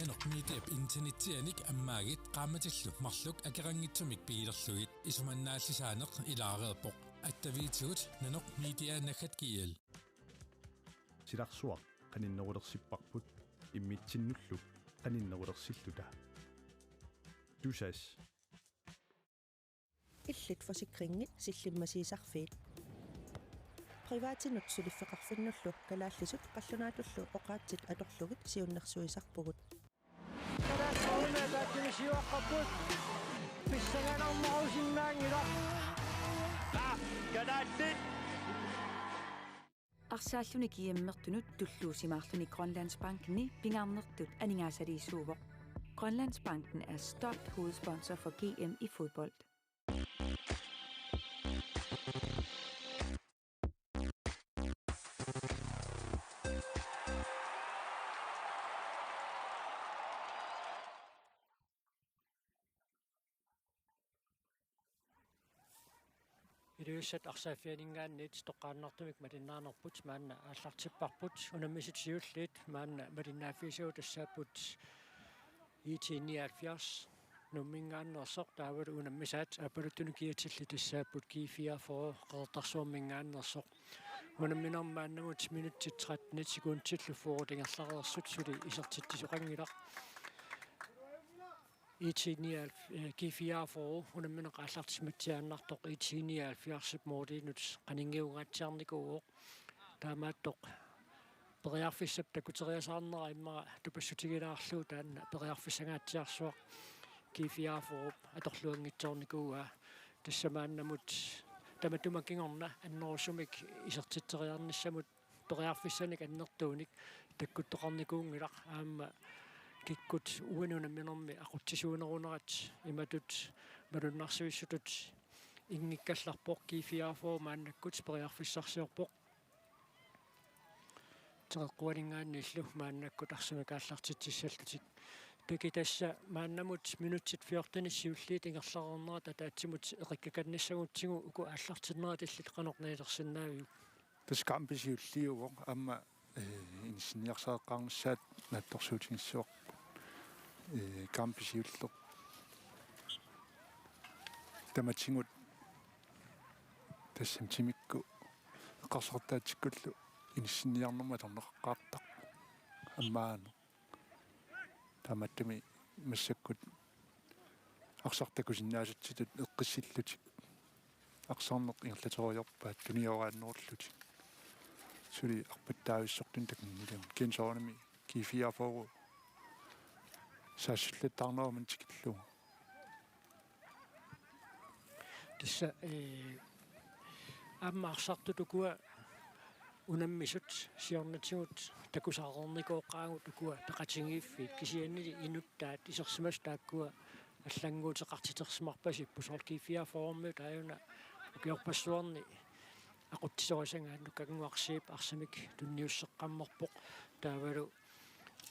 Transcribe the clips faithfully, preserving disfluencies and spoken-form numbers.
Nanoq Mediap internetsianik ammaagit qaammatillu marluk akeqanngitsumik pigilerlugit. Isumannaallisaaneq ilaareerpoq. Attaviitigut Nanoq Media naggat G L. Silarsuaq qaninnerulersipparput immitsinnullu qaninnerulersilluta. Tusass. Illit forsikringit sillimmasiisarfiit. Privatinut suliffeqarfinnullu kalaallisut qallunaatullu oqaatsit atorlugit siunnersuisarpugut. Kalaallit. Pissanganarnerusinnaanngilaq. Kalaallit. Arsaalluni G M-ertunut tulluusimaarluni Grønlandsbankeni pingaarnertut aningaasaliisuuvoq. Grønlandsbanken er stolt hovedsponsor for G M i fodbold. Iliussat arsaaffianinngaanniit toqqaannartumik malinnaanerput maanna aallartipparput. Unammisut siulliit maanna malinnaaffigisavut tassaapput I T nioghalvfjerds Nuumminngaanneersoq taavalu unammisaat Aappaluttuni kiatillit tassaapput G fireogfyrre Qeqertarsuarminngaanneersoq. Unamminermi maannamut minutsit tretten sekundillu fyrre ingerlareersut suli isertitsisoqanngilaq. I T nioghalvfjerds, eh, G fireogfyrre unammineq aallartissimatsiaannartoq I T nioghalvfjerdsip måliinut qaninngiungaatsiarnikuuvoq. Taamaattoq periarfissap takuteriasaarnera immaqa tupassutigilaarlugu taanna periarfissangaatsiarsuaq G fireogfyrrep atorluanngitsoornikuuaa. Tassa maannamut tamatuma kingorna annerusumik isertitseriarnissamut periarfissanik annertuunik takkuttoqarnikuunngilaq, aamma kikkut uani unamminermi aqutsisuunerunerat imatut malunnarsiuissutut inngikkallarpoq. G fireogfyrre maannakkut periarfissarsiorpoq. Teqeqquaninngaanniillu maannakkut arsamik aallartitsissallutik. Takuuk tassa maannamut minutsit fjorten siulliit ingerlareernerat ataatsimut eqikkakannissagutsigu uku aallartinnerat illit qanoq nalilersinnaaviuk? Tassa kampi siulliuvoq aamma, eh, inissinniarsareqqaarnissaat naatsorsuutigissavarput. Eh, kampi siulleq tamatigut tassami timikkut eqqarsartaatsikkullu inissinniarnermut atorneqaqqaartarpoq. Aamma taamaattumik massakkut arsaq takusinnaasatsitut eqqissillutik arsarneq ingerlateriarpaat tunioraannerullutik. Suli arpattaavissortunik takunngilagut. Kisianni soorunami G fireogfyrre saassussilaarnerup tikillugu. Tassa, eh, aamma arsartut ukua unammisut siornatigut takusaqarnikuugatsigu ukua peqatigiiffiit kisiannili inuttaat isersimasut taakkua allannguuteqartitersimarpasipput. Soorlu G fireogfyrremiut taajuna ukiorpassuarni aqutsisorisagaat Nukannguaq Zeeb arsamik tunniusseqqammerpoq. Taavalu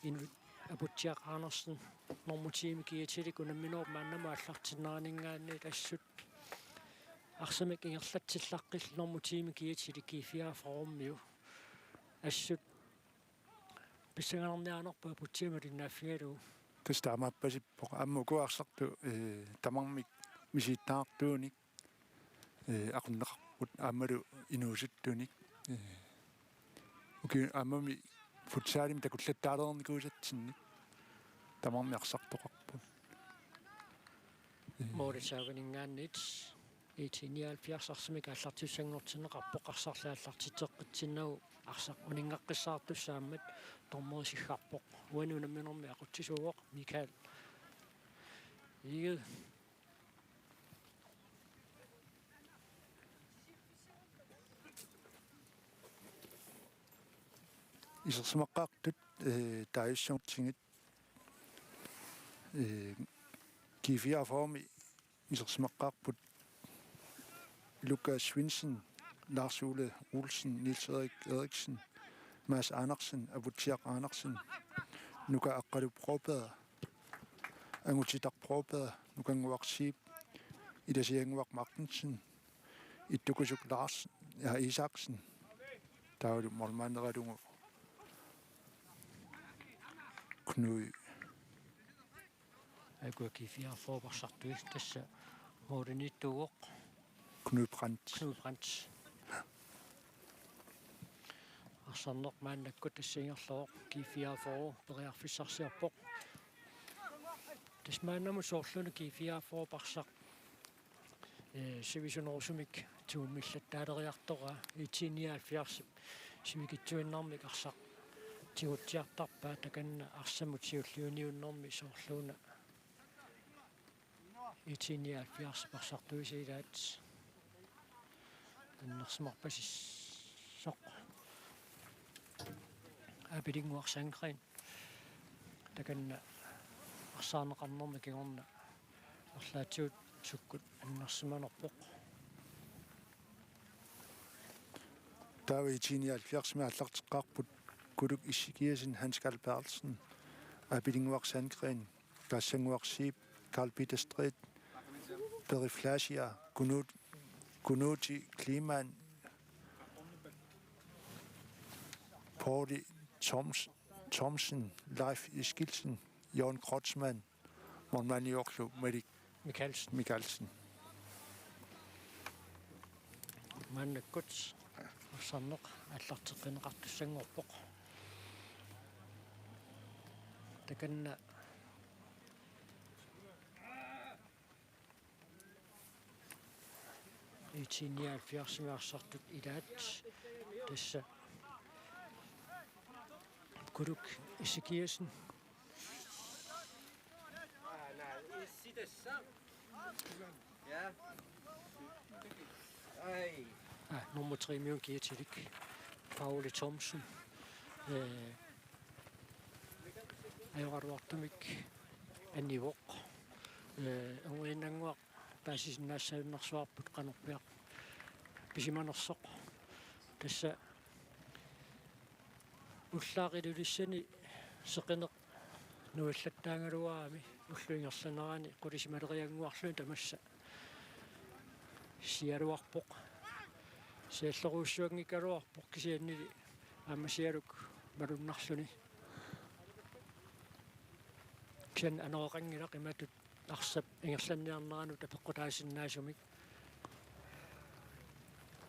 Inuk Aputsiaq Andersen normu ti-mi kiatilik unamminerup maannamut aallartinneraninngaanniit assut arsamik ingerlatsillaqqillugu normu ti-mi kiatilik G fireogfyrremiut assut pissanganarniarnerput Aputsiaq malinnaaffigalugu. Tassa taamaappasippoq. Aamma ukua arsartut, eh, tamarmik misilittagaqartuunik, eh, aqunneqarput aammalu inuusuttunik, eh, uki-, aammami futsalimi takullattaalernikuusatsinnik tamarmik arsartoqarput. Eh. Målit saavaninngaanniit I T nioghalvfjerds arsamik aallartissanngortinneqarpoq, arsarlu aallartitseqqitsinnagu arsaq uninngaqqissaartussaammat dommerip siggarpoq. Uani unamminermi aqutsisuuvoq Michael Egede. Isersimaqqaartut, eh, taajussutigit, eh, G fireogfyrremi isersimaqqaarput Lukas Svendsen, Lars Ole Olsen, Niels Erik Eriksen, Mads Andersen, Aputsiaq Andersen, Nuka Aqqalu Broberg, Angutitaq Broberg, Nukannguaq Zeeb, Ilasiannguaq Martinsen, Ittukusuk Lars, ja, Isaksen, taavalu målmanderalugu Knud Taakku G fireogfyrre arsartui, tassa målimiittuuvoq Knud Brandt. Knud Brandt. Arsarneq maannakkut tassa ingerlavoq, G fireogfyrre periarfissarsiorpoq. Tassa maannamut soorluna G fireogfyrre arsaq, eh, sivisunerusumik tuummillattaaleriartoraa, IT nioghalvfjerdsip sivikitsuinnarmik arsaq tigutsiartarpaa, takanna arsamut siulliuniunnermi soorluuna IT nioghalvfjerdsip arsartuisa ilaat annersimarpasissoq. Abelinnguaq Sandgreen takanna arsaarneqarnermi kingorna arlaatigut sukkut annersimanerpoq. Taava IT nioghalvfjerdsimi aallarteqqaarput Kuluk Ezekiassen, Hans Karl Berthelsen, Abelinnguaq Sandgreen, Taassannguaq Zeeb, Karl Peter Street, Peri Fleischer, Knud-, Knud Kleemann, Pauli Thoms-, Thomsen, Leif Eskildsen, Jørgen Kreutzmann, maannaaniorlu Malik Mikaelsen. Mikaelsen. Maannakkut arsarneq aallarteqqinneqartussanngorpoq. Takanna IT nioghalvfjerdsimi arsartut ilaat, tassa Kuluk Ezekiassen. Ah, nummer tre-miut kiatilik. Pauli Thomsen. Eh, ajoraluartumik anivoq. Eh, anguniannguaq paasisinnaassagunarsuarput qanorpiaq pisimanersoq. Tassa ullaaq Ilulissani seqineq nuillattaagaluarami ullup ingerlanerani qulisimaleriannguarluni tamassa sialuarpoq. Siallerujussuanngikkaluarpoq kisiannili aamma sialuk malunnarluni. Kisianni anoreqanngilaq imatut arsap ingerlanniarneranut apeqqutaasinnaasumik.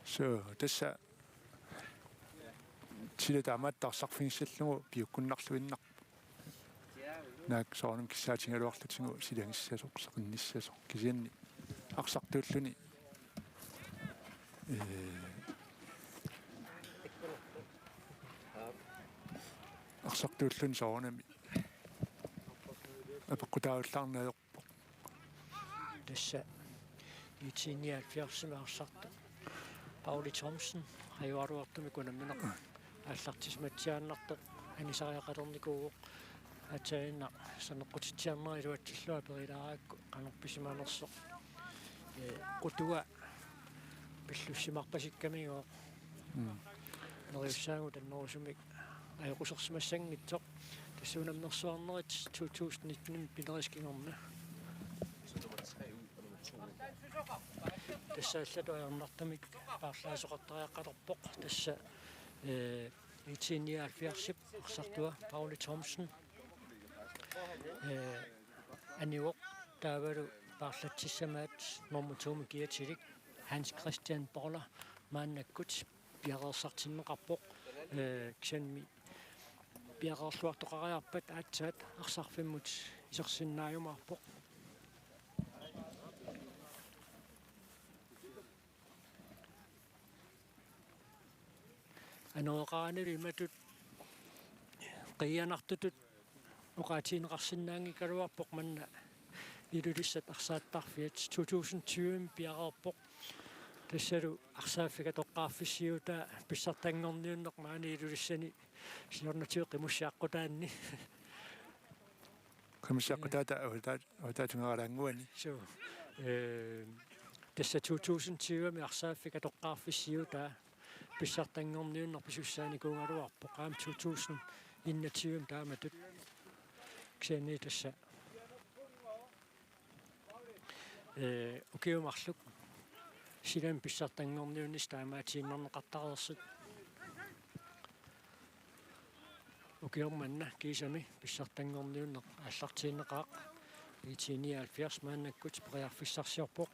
So, tassa sila taamaattut arsarfigissallugu piukkunnarluinnarpoq. Naak soorunami kissaatigigaluarlutigu silagissasoq, seqinnissasoq. Kisianni arsartuulluni, ee, arsartuulluni soorunami apeqqutaallaarneq ajorpoq. Tassa IT nioghalvfjerdsimi arsartoq Pauli Thomsen ajoraluartumik unammineq aallartisimatsiaannartoq anisariaqalernikuuvoq. Aatsaannaq saneqqutitsiarnera iluatsillugu aperilaarakku qanoq pisimanersoq. Ee, qutua pillussimarpasikkamiuk. Mm. Neriussaagut annerusumik ajoqusersimassanngitsoq. Tassa unammersuarnerit to tusind nitten-imi pineris kingorna. Tassa allatut ajornartumik paarlaasoqartariaqalerpoq. Tassa, eh, IT nioghalvfjerdsip arsartua Pauli Thomsen, eh, anivoq, taavalu paarlatsissamaat nummer to-mi kiatilik Hans Christian Boller maannakkut piareersartinneqarpoq, eh, kisianni piareerluartoqariarpat aatsaat arsarfimmut isersinnaajumaarpoq. Anoreqaranilu imatut qiianartutut oqaatigineqarsinnaanngikkaluarpoq manna Ilulissat arsaattarfiat. To tusind tyve-mi piareerpoq. Tassalu arsaaffik atoqqaarfissiutaa pissartanngorniunneq maani Ilulissani siornatigut qimussiaqqutaanni. Qimussiaqqutaata avataat-, avataatinnguaraannguani. Suu. Ee, tassa to tusind tyve-mi arsaaffik atoqqaarfissiutaa pissartanngorniunneq pisussaanikuugaluarpoq, aamma to tusind enogtyve taamatut. Kisianni tassa, ee, ukiut marluk silami pissartanngorniunneq taamaatiinnarneqartareersut. Ukioq manna kiisami pissartanngorniunneq aallartiinnaqaaq. I T nioghalvfjerds maannakkut periarfissarsiorpoq.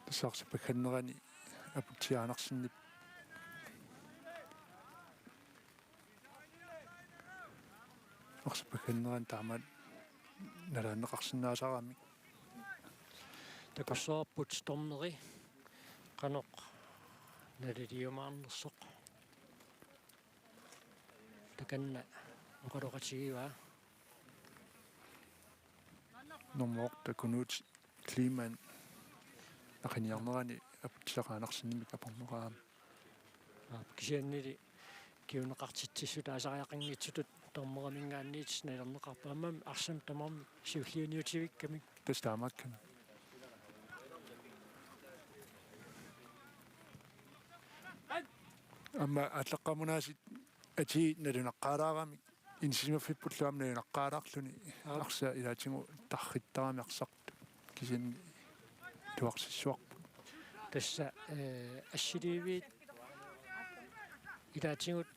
Tassa arsaq paggannerani Aputsiaq Andersenip. Arsaq paggannerani taamaat nalaanneqarsinnaasaramik. Takussavarput dommeri qanoq naliliumaarnersoq. Takanna oqaloqatigivaa. Nummer otte, Kunuut Kleemann, naqiniarnerani Aputsiaq Andersenimit aporneqarami. Aap, kisiannili kinguneqartitsissutaasariaqanngitsutut dommeriminngaanniit nalerneqarpoq, aamma arsaq tamarmi siulliuniutivikkamik. Tassa taamaakkami. Aamma aallaqqaammut aasiit atii nalunaqqaalaaramik, inissisimaffippullu aamma nalunaqqaalaarluni. Aap. Arsaq ilaatigut tarrittarami arsartut kisianni iluarsissuarput. Tassa, eh, assiliiviit ilaatigut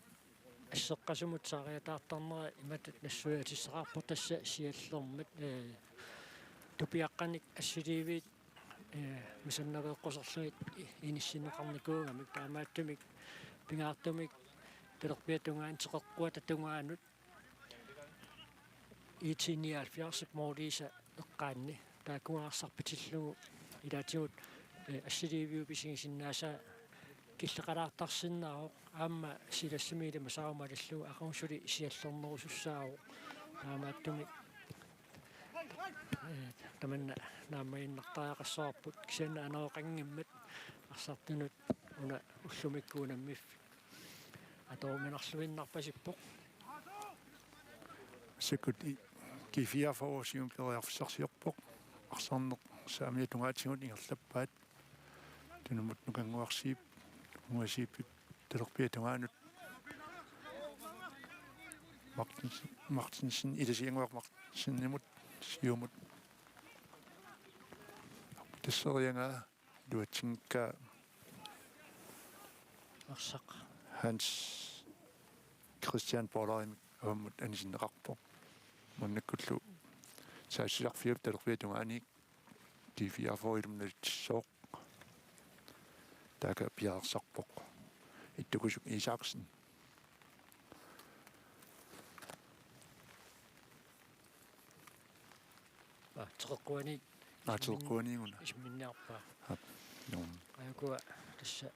asseqqasumut saariataartarnera imatut nassuiatissaqarpoq, tassa siallermat, eh, tupiaqqanik assiliiviit, eh, masannaveeqquserlugit i-, inissinneqarnikuugamik, taamaattumik pingaartumik talerpiata tungaanut, teqeqquata tungaanut I T nioghalvfjerdsip måliisa eqqaanni taakkununnga arsarpitillugu ilaatigut, eh, assiliiviup pisigisinnaasaa killeqalaartarsinnaavoq, aamma silassami ilimasaarumalillugu aqagu suli siallernerusussaavoq. Taamaattumik, eh, tamanna naammaginnartariaqassavarput, kisianni aneroqanngimmat arsartunut una ullumikkut unammiffik atoruminarluinnarpasippoq. Sikkut i-, G fireogfyrre siumut periarfissarsiorpoq. Arsarneq saamiata tungaatigut ingerlappaat. Tunumut Nukannguaq Zeeb, Nukannguaq Zeebip talerpiata tungaanut. Martins-, Martinsen, Ilasiannguaq Martinsenimut siumut. Tasseriagaa iluatsinngikkaa. Arsaq. Hans Christian Paularimik avammut anisinneqarpoq. Maannakkullu saassussarfiup talerpiata tungaaniit G fireogfyrre ilummut nalitsissooq. Taakku piareersarpoq Ittukusuk Isaksen. Aa, teqeqquani. Aa, teqeqquaniiguna. Isimminniarpaa. Aap, joo. Ajukua tassa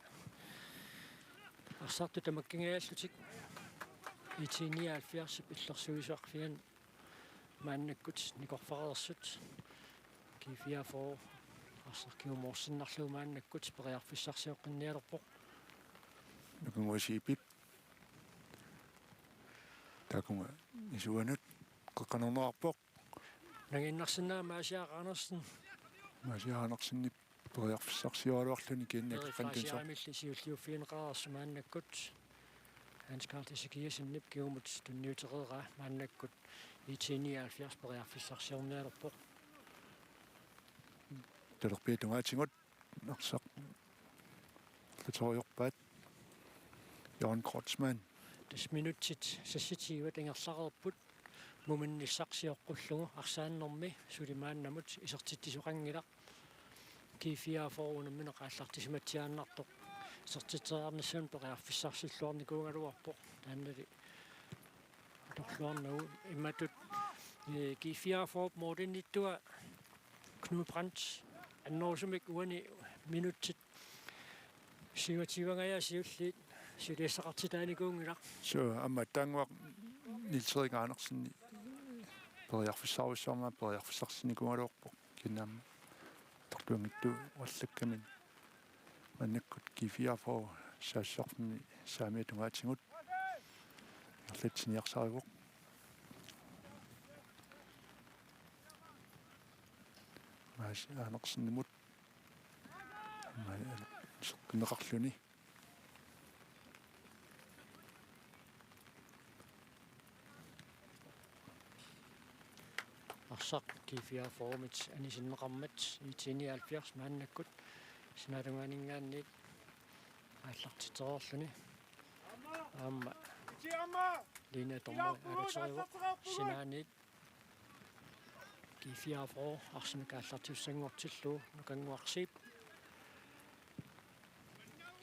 arsartut tamakkingajallutik I T nioghalvfjerdsip illersuisuarfiani maannakkut nikorfareersut. G fireogfyrre arsaq kingumoorsinnarlugu maannakkut periarfissarsioqqinnialerpoq. Nukannguaq Zeebip. Taakunga isuanut qeqqanerneqarpoq. Nangiinnarsinnaavoq Maasiaq Andersen. Maasiaq Andersenip periarfissarsioraluarluni kisianni akeqqanut tunniussor-. Erik Frasiarimilli siulliuffigineqareersoq maannakkut. Hans Karl Ezekiassenip kingumut tunniutereeraa maannakkut I T nioghalvfjerds periarfissarsiornialerpoq. Talerpiata tungaatigut arsaq aallartilerujorpaat Jørgen Kreutzmann. Tassa minutsit seksogtyve ingerlareerput muminnissaq sioqqullugu arsaannermi, suli maannamut isertitsisoqanngilaq. G fireogfyrre unammineq aallartisimatsiaannartoq isertitseriarnissamut periarfissarsilluarnikuugaluarpoq. Taannali atorluarnagu imatut, eh, G fireogfyrrep målinnittua Knud Brandt annerusumik uani minutsit syvogtyve-ngajaa siulliit suliassaqartitaanikuunngilaq. Suu, aamma taannguaq Niels Erik Andersen periarfissarujussuarmik periarfissarsinnikuugaluarpoq kisianni aamma atorluanngitsuuallakkami. Maannakkut G fireogfyrre saassussarfimmi saamiata tungaatigut ingerlatsiniarsarivoq. Maasi Andersenimut. Maani seqqinneqarluni. Arsaq G fireogfyrremit anisinneqarmat I T nioghalvfjerds maannakkut sinaatungaaninngaanniit aallartitsereerluni. Aamma Lina Tormo aallartissivoq sinaaniit. G fireogfyrre arsamik aallartissanngortillugu Nukannguarsiip.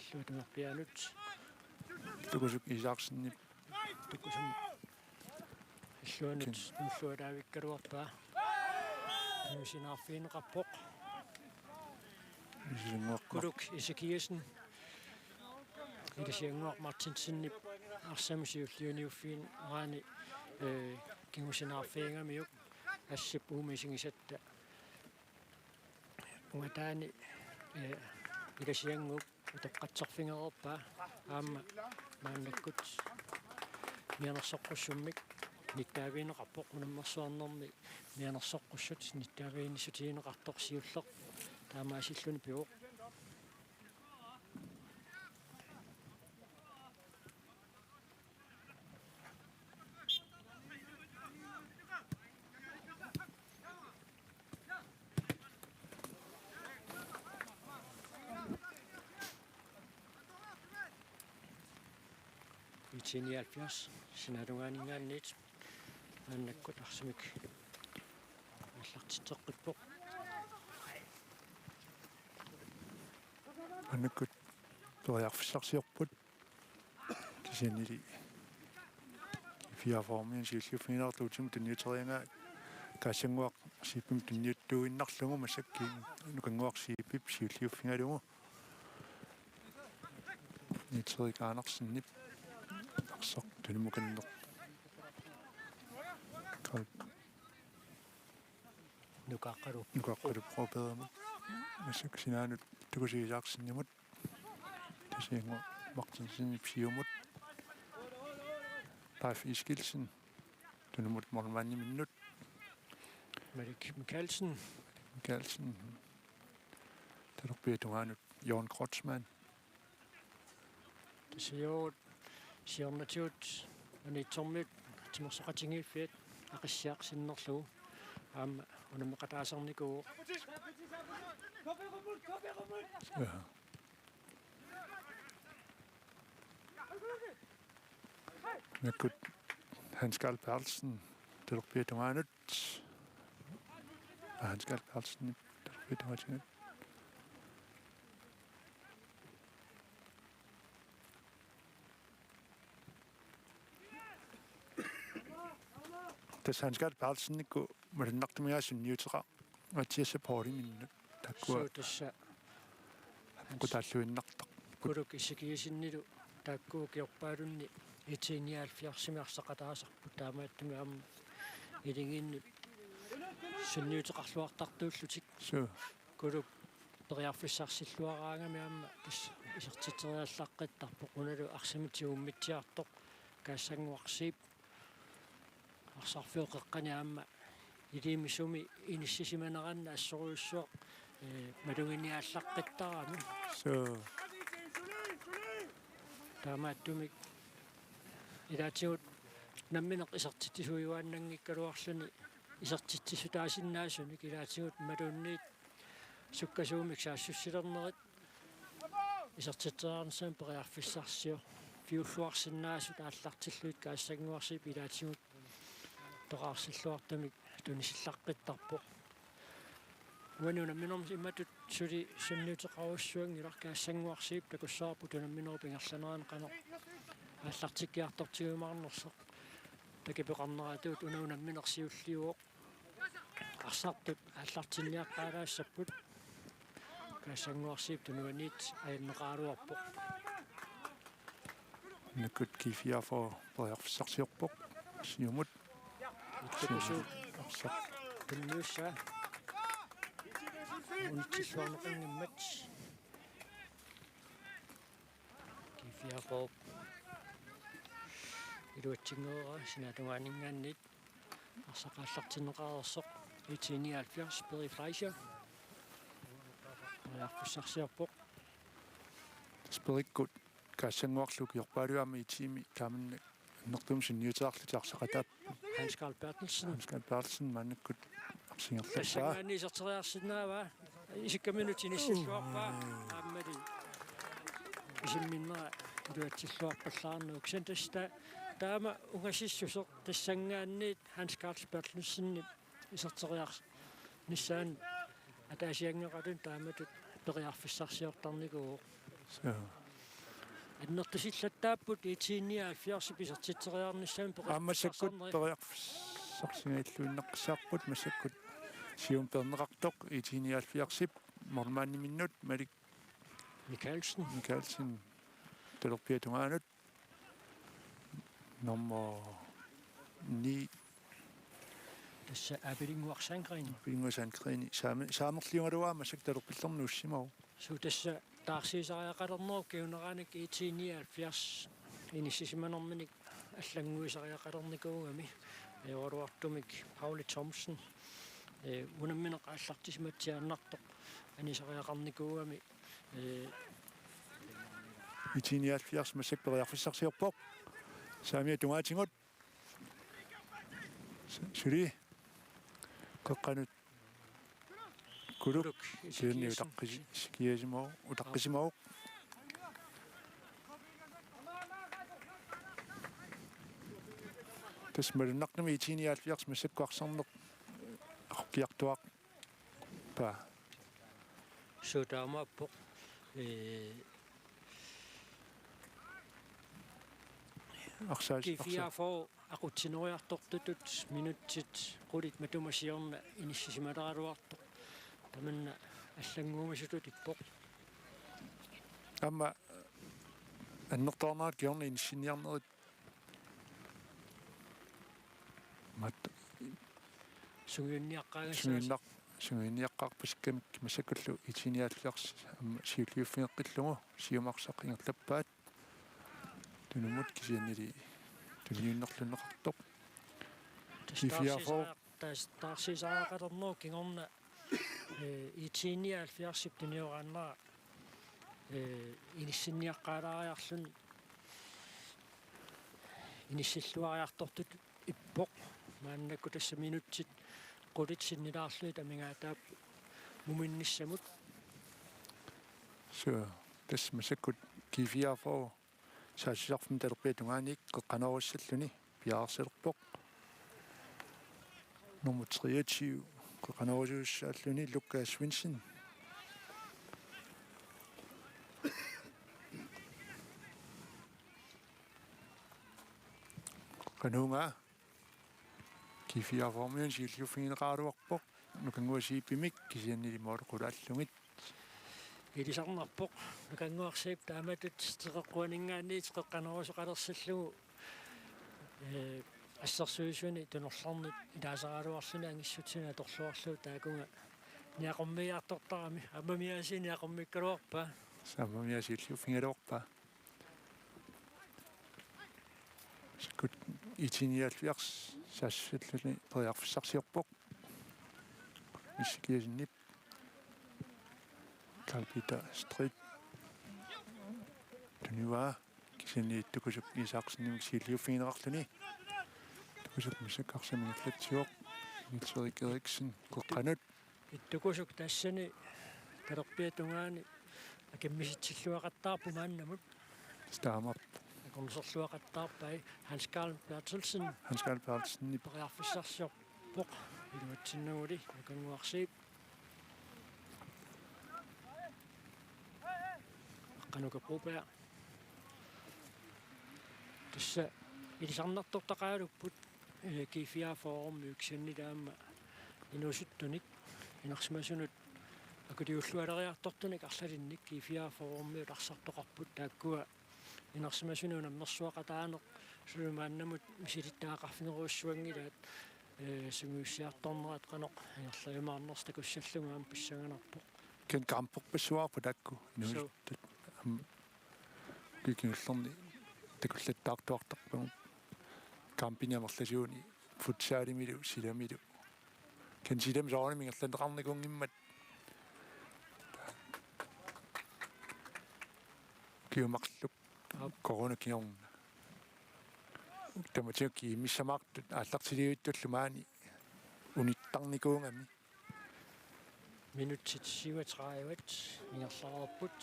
Illuatungerpiaanut. Tukusuk Isaksenip. Tukusuk. Illuanut nuulluataavikkaluarpaa. Nuusinaarfigineqarpoq. Nuusinaarfigineqarpoq. Kuluk Ezekiassen. Ilasiannguaq Martinsenip arsamik siulliuniuffigineraani, ee, kingusinaarfigigamiuk assip uumi isigisatta. Ungataani, ee, Ilasiannguup utoqqatserfigereerpaa aamma maannakkut mianersoqqussummik nittaavigineqarpoq unammersuarnermi mianersoqqussut nittaaviginnissutigineqartoq siulleq taamaasilluni pivoq. IT nioghalvfjerds, sinaatungaaninngaanniit, maannakkut arsamik aallartitseqqippoq. Maannakkut periarfissarsiorput. Kisiannili fireogfyrre-miunut siulliuffigineqartoq utimut tunniuteriaraa Kaassannguaq Zeebimik tunniuttuinnarlugu massakkut Nukannguaq Zeebip siulliuffigalugu. Niels Erik Andersenip arsaq tunummukanneq. Kal- Nukaqqalu. Nukaqqalu Proberimut. Massakkut sinaanut Tukusuk Isaksenimut. Ilasiannguaq Martinsenip siumut. Leif Eskildsen. Tunumut målmandiminnut. Malik Mikkelsen. Mikkelsen. Talerpiata tungaanut Jørgen Kreutzmann. Tassa Jørgen siornatigut Maniitsormiut timersoqatigiiffiat Aqissiaq sinnerlugu aamma unammeqataasarnikuuvoq. Ja. Maannakkut Hans Karl Berthelsen talerpiata tungaanut. Hans Karl Berthelsen talerpiata tungaatigut. Tassa Hans Karl Berthelsenikku malunnartumik sunniuteqarpoq Mathias Pouliminnut. Taakkua. Suu, tassa. Qutaalluinnartarput. Kuluk Ezekiassenilu taakku ukiorpaalunni IT nioghalvfjerdsimi arsaqataasarput taamaattumik aamma iligiinnut sunniuteqarluartartuullutik. Suu. Kuluk periarfissarsilluaraangami aamma tassa isertitseriallaqqittarpoq unalu arsamik tigummitsiartoq Kaassannguaq Zeeb. Arsarfiup qeqqani aamma ilimisumi inissisimaneranni assorujussuaq, ee, maluginiaallaqqittaarami. Suu. Taamaattumik ilaatigut nammineq isertitsisuujuaannanngikkaluarluni isertitsissutaasinnaasunik ilaatigut maluunniit sukkasuumik saassussilernerit isertitseriarnissamut periarfissarsiorfiulluarsinnaasut aallartillugit Kaassannguaq Zeeb ilaatigut toqaarsilluartumik tunisillaqqittarpoq. Uani unamminermi imatut suli sunniuteqarujussuanngilaq, Kaassannguaq Zeeb takussavarput unamminerup ingerlanerani qanoq aallartikkiartortigiumaarnersoq. Takipeqarneratuut una unammineq siulliuvoq. Arsartut aallartinniaqqaalaassapput. Kaassannguaq Zeeb tunuaniit ajanneqaraluarpoq. Maannakkut G fireogfyrre periarfissarsiorpoq. Siumut. Tukusuk. Arsaq. Tunniussaa. Unitsilluarneqanngimmat. G fireogfyrre. Iluatsinngilaq sinaatungaaninngaanniit. Arsaq aallartinneqareersoq IT nioghalvfjerds, Peri Fleischer. Periarfissarsiorpoq. Tassa Perikkut Kaassannguarlu ukiorpaaluit aamma IT-mi taamannak annertuumik sunniuteqarlutik arsaqataapput. Hans Karl Berthelsen. Hans Karl Berthelsen maannakkut arsingerlappaa. Tassanngaanniit iserteriarsinnaavaa. Isikka minut inissilluarpaa. Aammali isimminnera iluatsilluarpallaarnagu. Kisianni tassa ta-, taama ungasissuseq tassanngaanniit Hans Karl Berthelsenip iserteriarnissaanut ataasianngeqaluni taamatut periarfissarsiortarnikuuvoq. Suu. Annertusillattaapput IT-nioghalvfjerdsip isertitseriarnissaanut. Aamma massakkut periarfissarsiorneri-, periarfissarsingajalluinnaqqissaarput, massakkut siumut peerneqartoq IT-nioghalvfjerdsip målmandiminnut Malik Mikkelsen. Mikkelsen. Talerpiata tungaanut. Nummer ni. Tassa Abelinnguaq Sandgreen. Abelinnguaq Sandgreen. Saame-, saamerliugaluarpaa, massakkut talerpillerneq nuussimavoq. Suu, tassa taarsiisariaqalernerup kinguneraanik IT-nioghalvfjerds inissisimanerminik allannguisariaqalernikuugami. Ajoraluartumik Pauli Thomsen, ee, unammineq aallartisimatsiaannartoq anisariaqarnikuugami. Ee, IT-nioghalvfjerds massakkut periarfissarsiorpoq. Saamiata tungaatigut. Su-, suli. Qeqqanut. Kuluk. Kuluk. Sianni Ezekielsen. Utaqqisi-, Ezekielsen utaqqissimavoq. Tassa malunnartumik IT-nioghalvfjerds massakkut arsarneq aqukkiartuaarpaa. Suu, taamaappoq. Ee, Arsaas-, G fireogfyrre aqutsinoriartortutut minutsit qulit matuma siorna inissisimaleraluartoq tamanna allannguumasutut ippoq. Aamma annertoornerat kingorna inissinniarnerit mat-, sungiunniaqqaagassaasoq. Sungiunniaq-, sungiunniaqqaarpasikkamik massakkullu IT-nioghalvfjerds aamma siulliuffigeqqillugu siumarsaq ingerlappaat. Tunumut kisiannili tunniunnerlunneqartoq. Tassa G fireogfyrre. Taarsiisariaq-, taas-, taarsiisariaqalernerup kingorna, ee, IT-nioghalvfjerdsip tunioraannera, ee, inissinniaqqaalaariarluni inissilluariartortutut ippoq. Maannakkut tassa minutsit qulit sinnilaarlugit amigaataapput muminnissamut. Suu, tassa massakkut G fireogfyrre saassussarfimmi talerpiata tungaaniit qeqqanoorussalluni piareersalerpoq. Nummer treogtyve qeqqanoorusussaalluni Lukas Svendsen. Qeqqanuunga G fireogfyrre-miunut siulliuffigineqaraluarpoq Nukannguaq Zeebimik kisiannili måli qulaallugit. Ilisarnarpoq Nukannguaq Zeeb taamatut teqeqquaninngaanniit qeqqanoorusoqalersillugu, ee, assersuisuni tunorlarnut ilaasaraluarluni angissutsini atorluarlugu taakunga niaqormiiartortarami. Ammami aasiit niaqormiikkaluarpaa. Ammami aasiit siulliuffigigaluarpaa. Sikkut IT-nioghalvfjerds saassussalluni periarfissarsiorpoq. Ezekielsenip. Karl Peter Strid. Tunivaa. Kisianni Tukusuk Isaksenimik siulliuffigineqarluni. Tukusuk massakkut arsamik ingerlatsivoq. Niels Erik Eriksen. Qeqqanut. Ittukusuk tassani talerpiata tungaani akimmisitsilluaqattaarpoq maannamut. Taamaappoq. Akornuserluaqattaarpai Hans Karl Berthelsen. Hans Karl Berthelsen. Periarfissarsiorpoq iluatsinnaguli Nukannguaq Zeeb. Qanuka Broberg. Tassa ilisarnartortaqaluupput, ee, G fireogfyrre-miut kisianni taama inuusuttunik inersimasunut akuliullualeriartortunik arlalinnik G fireogfyrre-miut arsartoqarput taakkua inersimasunut unammersuaqataaneq suli maannamut misilittagaqarfigerujussuanngilaat, ee, sungiussiartornerat qanoq ingerlajumaarnersoq takussallugu aamma pissanganarpoq. Kisianni kamperpassuarput taakku. Suu. Inuusuttut aamma kingullerni takullattaartuartarpagut. Kampini amerlasuuni futsalimilu silamilu. Kisianni silami soorunami ingerlanneqarnikuunngimmat. Ukiut marluk. Aap. Corona kingorna. Tamatigut kiimmissamaartut aallartilivittullu maani unittarnikuugami. Minutsit syvogtredive ingerlareerput.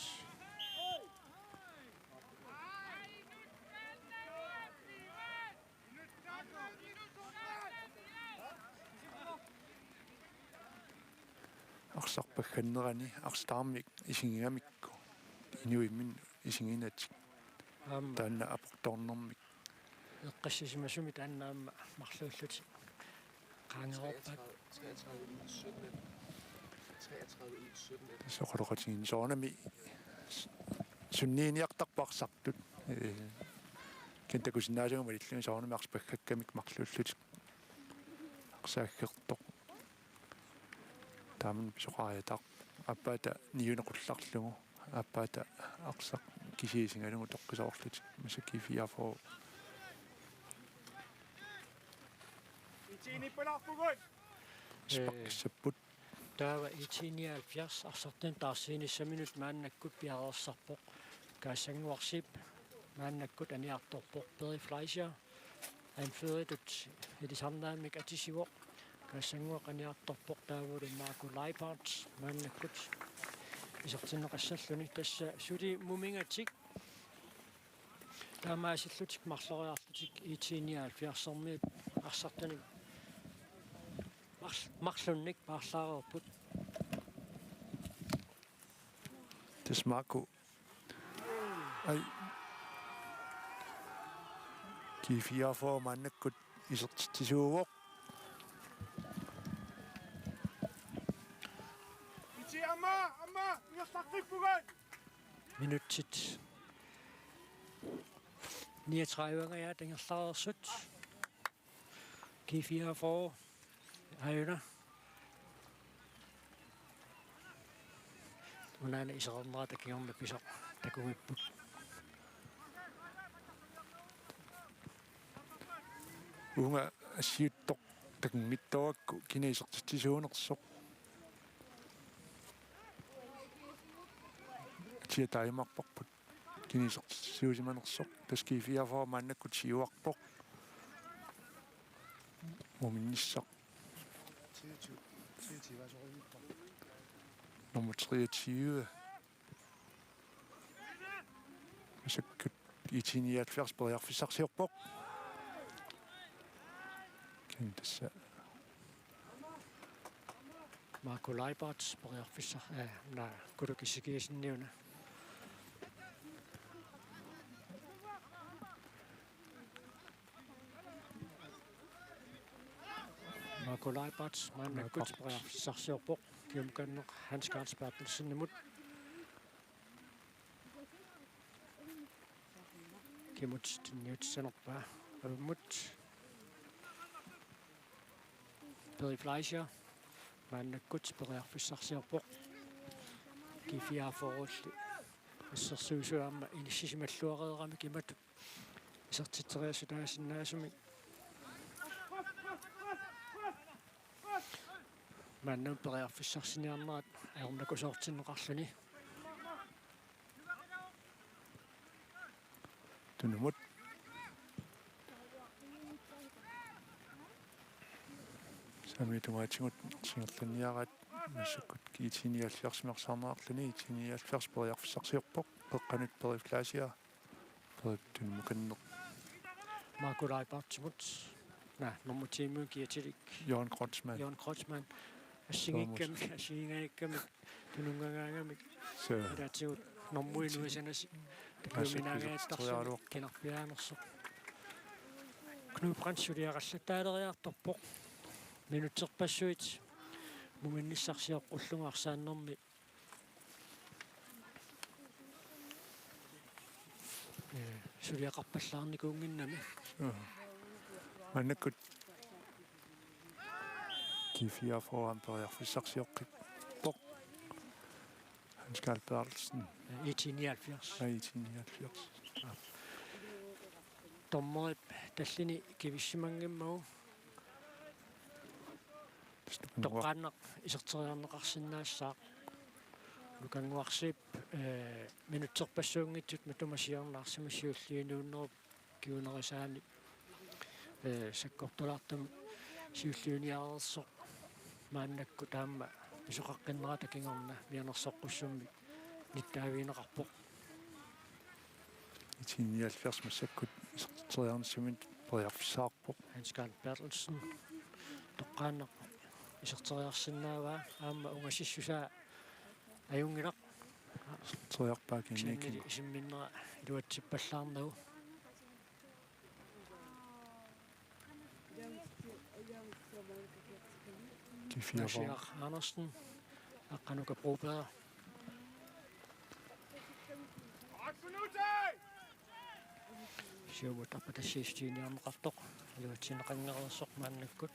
arsaq paggannerani arsaq tamarmik isigigamikku inuit imminnut isigineqartik. Aamma taanna aportornermik. Eqqissisimasumik taanna aamma marluullutik qaangereerpaat. Treogtredive ud af sytten. Treogtredive ud af sytten. Soqaloqatigiinneq soorunami s-, sunniiniartarpoq arsartut. Ee, kisianni takusinnaasaguma malillugit soorunami arsaq paggakkamik marluullutik. Arsaq aggertoq. Taamani pisoqariataarpoq. Aappaata niuni qullarlugu. Aappaata arsaq kisiat isigalugu toqqisoorlutik. Massakkut fireogfyrre. Ee, sparkissapput. Taava I T nioghalvfjerds arsartut taarsiinissaminut maannakkut piareersarpoq. Kaassannguaq Zeeb maannakkut aniartorpoq. Peri Fleischer anføreritut ilisarnaammik atisivoq. Kaassannguaq aniartorpoq taavalu Marco Leibhardt maannakkut isertinneqassalluni, tassa suli mumingatik taamaasillutik marloriarlutik I T nioghalvfjerdsermiut arsartunik marl-, marlunnik paarlaareerput. Tassa Marco. Ai. G fireogfyrre maannakkut isertitsisuuvoq. Iti amma, amma, ingerlaqqippugut. Minutsit niogtredive angajaat ingerlareersut. G fireogfyrre. Aajuna. Unaana iserernerata kingorna pisoq takugipput. Uunga assiuttoq takunngitsoorukku kina isertitsisuunersoq. Atia taajumaarparput. Kina isertitsisuusimanersoq. Tassa G fireogfyrre maannakkut siuarpoq. Muminnissaq. Nummer treogtyve. Massakkut I T nioghalvfjerds periarfissarsiorpoq. Kisianni tassa Marco Leibhardt periarfissar-, eh, na, Kuluki Sikiasenniuna. Marco Leibhardt maannakkut Leibhardt periarfissarsiorpoq. Kiumukanneq Hans Carl Berthelsenimut. Kimut tunniutissanerpaa avimmut. Peri Fleischer maannakkut periarfissarsiorpoq. G fireogfyrrelli assersuisui aamma inissisimalluareeramik imatut isertitseriassutaasinnaasumik. Maannamut periarfissarsiniarnerat ajornakusoortinneqarluni. Tunumut. Saamiata tungaatigut arsingerlaniaraat massakkut I T nioghalvfjerds arsaarneqarluni, I T nioghalvfjerds periarfissarsiorpoq, peqqanut Peri Fleischer. Tunumukanneq. Marco Leibhardtimut. Naa, nummer ti-miut kiatilik. Jørgen Kreutzmann. Jørgen Kreutzmann. Assigiikkamik, assigiingajakkamik, tununngajagamik. Suu. Ilaatigut normuinuisanasi. Takuminaangajattarsuni kinarpiaanersoq. Knud Brandt suliaqallattaaleriartorpoq. Minutserpassuit muminnissaq sioqqullugu arsaannermi. Ee, suliaqarpallaarnikuunnginnami. Joo. Maannakkut G fireogfyrre periarfissarsioqqippoq. Hans Carl Berthelsen. Ee, I T nioghalvfjerds. Aa, I T nioghalvfjerds. Dommerip tallini kivissimanngimmagu. Toqqaannaq iserteriarneqarsinnaassaaq. Nukannguarsiip, ee, minutserpassuunngitsut matuma siorna arsamik siulliunuunnerup kingunerisaanik, ee, sakkortulaartumik siulliuniareersoq maannakkut taama pisoqaqqinnerata kingorna mianersoqqussummik nittaavigineqarpoq. I T nioghalvfjerds massakkut iserteriarnissaminut periarfissaqarpoq. Hans Carl Berthelsen. Toqqaannaq. Iserteriarsinnaavaa aamma ungasissusaa ajunngilaq. Teriarpaa kisiannili kimiikkama isimminnera iluatsippallaarnagu. T fire. Lars Andersen, Aqqanuka Broberg. Siumut arpatassiissutigineqartoq iluatsinneqanngeriarsoq maannakkut.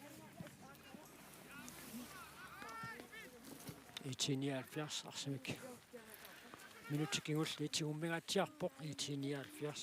IT nioghalvfjerds arsamik minutsit kingulliit tigummingaatsiarpoq IT nioghalvfjerds.